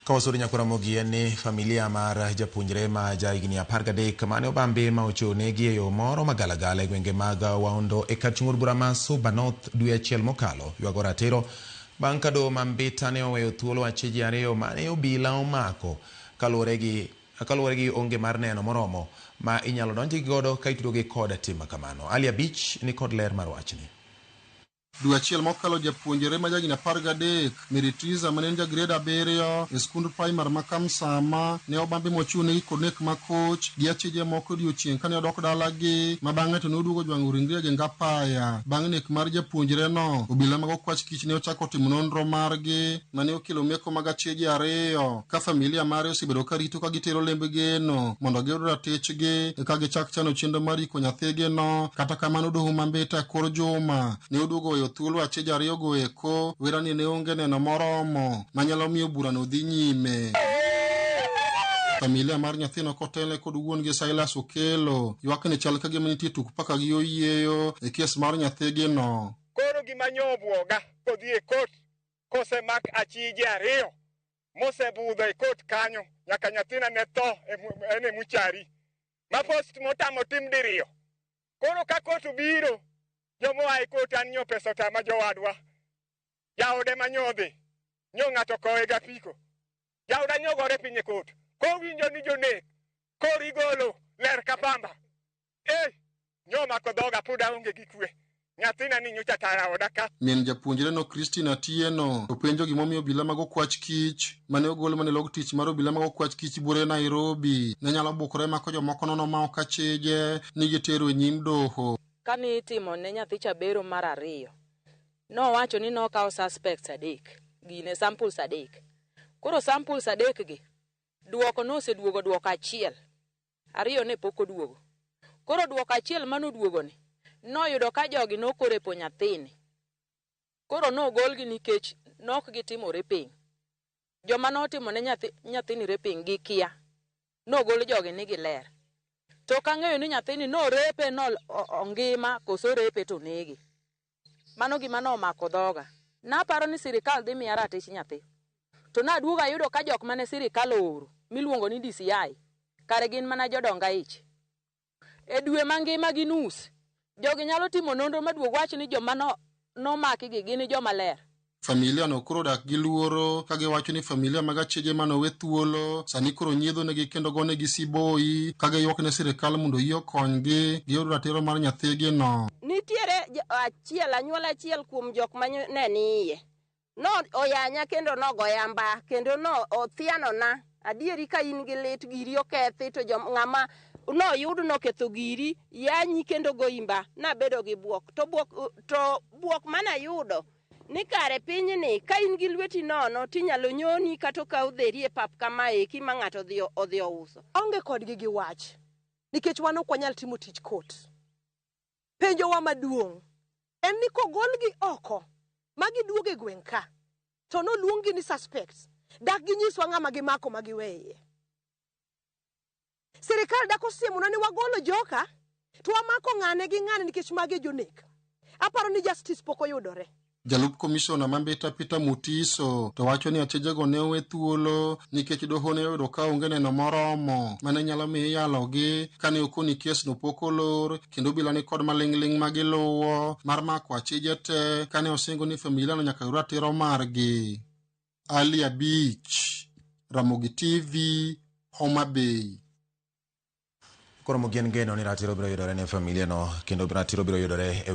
Kawasuri nyakwaramogi en ni familia mar japuonjre ma ja higni 13 mane obambi ma ochonegi e yo moro magalagala e gwenge mag Waondo e kar chung' od bura ma Suba North dwe achiel mokalo ywago ratiro bang' ka doho ma Mbita ne oweyo thuolo achije ariyo mane obila omako kaluwore gi onge mar neno moromo ma inyalo donjgi godo ka itudogi kod tim makamano. Ali Abich ni kod ler mar wachni. Dwe achiel mokalo, japuonjre ma jahigni 13, Mary Triza, mane en ja grade 7 e skund primar ma Kamsama, ne obambi mochune kod nek makoch gi achije moko odiochieng' kane odok dalagi, ma bang'e to ne oduogo jwang'o ringre e geng apaya. Bang' nek mar japuonjre no, obila mag okwach kich ne ochako timo nonro margi mane okelo meko mag achije ariyo, ka familia mare osebedo ka rito ka gitero lemb geno mondo giyud ratichgi eka gichak chano chenro mar iko nyathigi no. Kata kamano, doho ma Mbita e kor juma ne oduogo weyo thuolo achije ariyogo eko wera ni ne onge neno moromo manyalo miyo burano dhi nyime. Familia mar nyathino kotelne kod wuon-gi Silas Okelo ywak ni chal ka gima nitie tuk paka gi oyieyo e kes mar nyathigi no. Koro gima nyobuoga kodhi e kot kosemak achije ariyo mosebudho e kot kanyo nyaka nyathina ne tho en e muchari ma post motamo tim diriyo. Koro ka kot obiro, jomoa e kot an nyo pesa otama jowadwa. Jaode ma nyodhi, nyo ng'ato kowe gapiko. Jaoda nyogore piny e kot. Kowinjo ni jonek, koro igolo ler ka pamba. Eh, nyomako dhoga pod aonge gi kwe. Nyathina ni nyocha tara oda ka. Min japuonjre no, Christine Atieno, openjo gimomiyo obila mag okwach kich mane ogol mane log tich mar obila mag okwach kich buore Nairobi ne nyalo bukore mako jomoko nono ma ok achije ni gitero e nyim doho. Kane itimo ne nyathi cha bero mar ariyo, nowacho ni nokawo suspects adek, gine samples adek. Koro samples adek gi, duoko noseduogo duoko achiel, ariyo ne pok oduogo. Koro duoko achiel manoduogo ni, noyudo ka jogi nokorepo nyathini. Koro nogolgi nikech nok gitimo raping. Joma notimo ne nyathini raping gikia. Nogol jogi ni giler. To kang'eyo ni nyathini norepe no ongima koso repe to nege. Mano gima nomako dhoga. Naparo ni sirikal dhi miya ratich nyathi. To naduogo ayudo ka jok mane sirikal ooro miluongo ni DCI kare gin mana jodong aich. E dwe mangima gi nus, jogi nyalo timo nonro maduog wach ni joma nomaki gi gin joma ler. Familia no koro dak gi luoro ka giwacho ni familia mag achije manowe thuolo sani koro nyiedho negi kendo gonegi siboi ka giywak ne sirikal mondo oyie okonygi giyud ratiro mar nyathigi no. Nitiere achiel, anyuola achiel kuom jok ma ne ni iye. No oyanya kendo nogoya mba kendo no othianona. Adieri ka in gi lit giri okethi to jom ng'ama noyud noketho giri yanyi kendo goyi mba. Nabedo gi buok to buok manayudo ni kare pinyni ka in gi lweti nono tinyalo nyoni kata okaw dheri e pap kama eki ma ng'ato odhi ouso. Aonge kodgi gi wach nikech wan ok wanyal timo tich kot. Penjowa maduong' en ni kogolgi oko ma giduogo e gweng' ka to noluong-gi ni suspects, dak ginyiswa ng'ama gimako ma giwe iye. Sirikal dak osiemonwa ni wagolo joka to wamako ng'ane gi ng'ane nikech magi e jonek. Aparo ni justice pok oyudore. Jalup komishona ma Mbita, Peter Mutiso, to wacho ni achijego ne owe thuolo nikech doho ne oyudo ka onge neno moromo mane nyalo miyo iyalogi kane okoni kes no pok olor kendo obila ni kod maling'ling' ma giluwo mar mako achije te kane osingo ni familia no nyaka yud ratiro margi. Ali Abich, Ramogi TV, Homa Bay. Koro mogien geno ni ratiro biro yudore ne familia no kendo ratiro biro yudore e